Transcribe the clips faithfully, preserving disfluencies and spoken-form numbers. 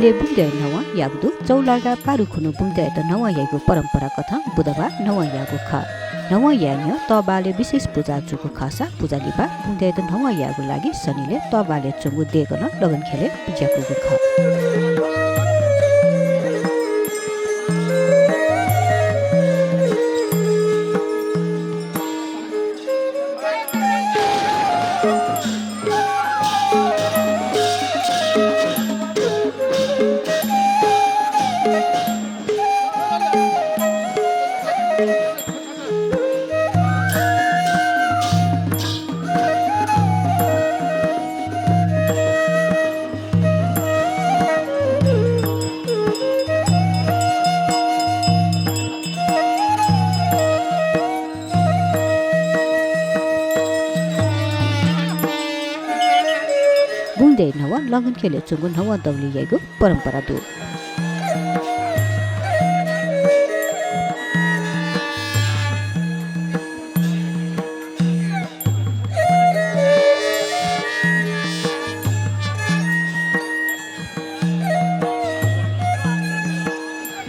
ले बुँदय् न्हवं याःगु दु। चौलागा पारु खुन्हु बुँदय्‌त न्हवं याइगु परम्परा कथं बुधबार न्हवं याःगु खः। न्हवं याये न्ह्यः तःबालय् विशेष पुजा जूगु खःसा पुजा लिपा बुँदय्‌त न्हवं यायेगु लागि सनिलय् तःबालय् च्वंगु देगलं लगनखेलय् बिज्याकूगु खः। बुँदय् न्हवं लगनखेलय् च्वंगु न्हवं दबुली याइगु परम्परा दु।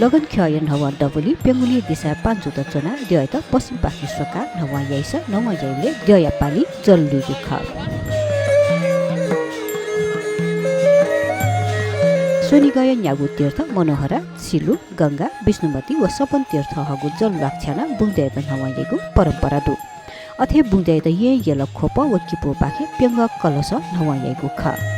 लगनखेलया न्हवं दबुली प्यंगुलिं दिसाय् पाँचुत च्वनाः द्यःयात पश्चिमपाखे स्वकाः न्हवं याइसा न्हवं याइबलय् द्यःया पालिं जल लुइगु खः। स्वनिगःया न्यागू तीर्थ मनोहरा, सिलु, गंगा, विष्णुमती व सपन तीर्थं हःगु जल ल्वाकछ्यानाः बुँदय्‌त न्हवं याइगु परम्परा दु। अथे बुँदय्‌त येँ, यल, ख्वप व किपूपाखें प्यंगः कलशं न्हवं याइगु खः।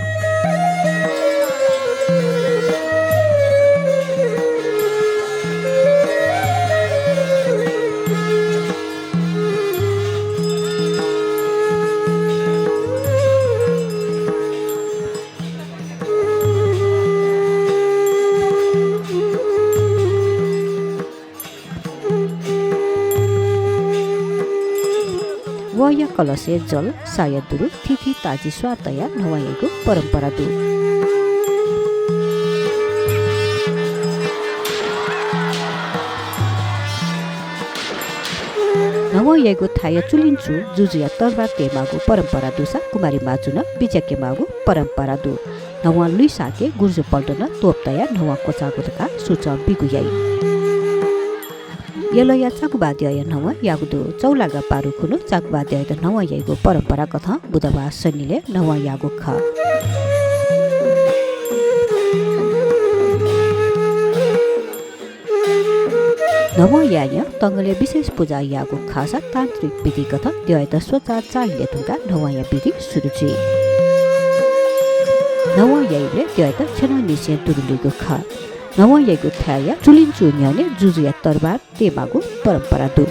वःया कलशय् जल, साया दुरु, थीथी ताजि स्वां तयाः न्हवं याइगु परम्परा दु। न्हवं याइगु थाय्‌या चुलिंचु जुजुया तरबार तयेमाःगु परम्परा दुसा कुमारी माजुं नं बिज्याकेमाःगु परम्परा दु। न्हवं लुइसाके गुर्जु पल्टनं तोप तयाः न्हवं क्वचाःगु धकाः सुचं बीगु याइ। यलया चाकुबा द्यःया न्हवं याःगु दु। चौलागा पारु खुन्हु चाकुबा द्यःयात न्हवं याइगु परम्परा कथं बुधबार सनिलय् न्हवं याःगु खः। न्हवं याये न्ह्यः तंगलय् विशेष पुजा याःगु खःसा तान्त्रिक विधि कथं द्यःयात स्वचाः चाःहिलय् धुंकाः न्हवंया विधि सुरु जुइ। न्हवं याइबलय् द्यःयात छ्यनंनिसें दुरु लुइगु खः। न्हवं याइगु थाय्‌या चुलिंचु न्ह्यःने जुजुया तरबार तयेमाःगु परम्परा दु।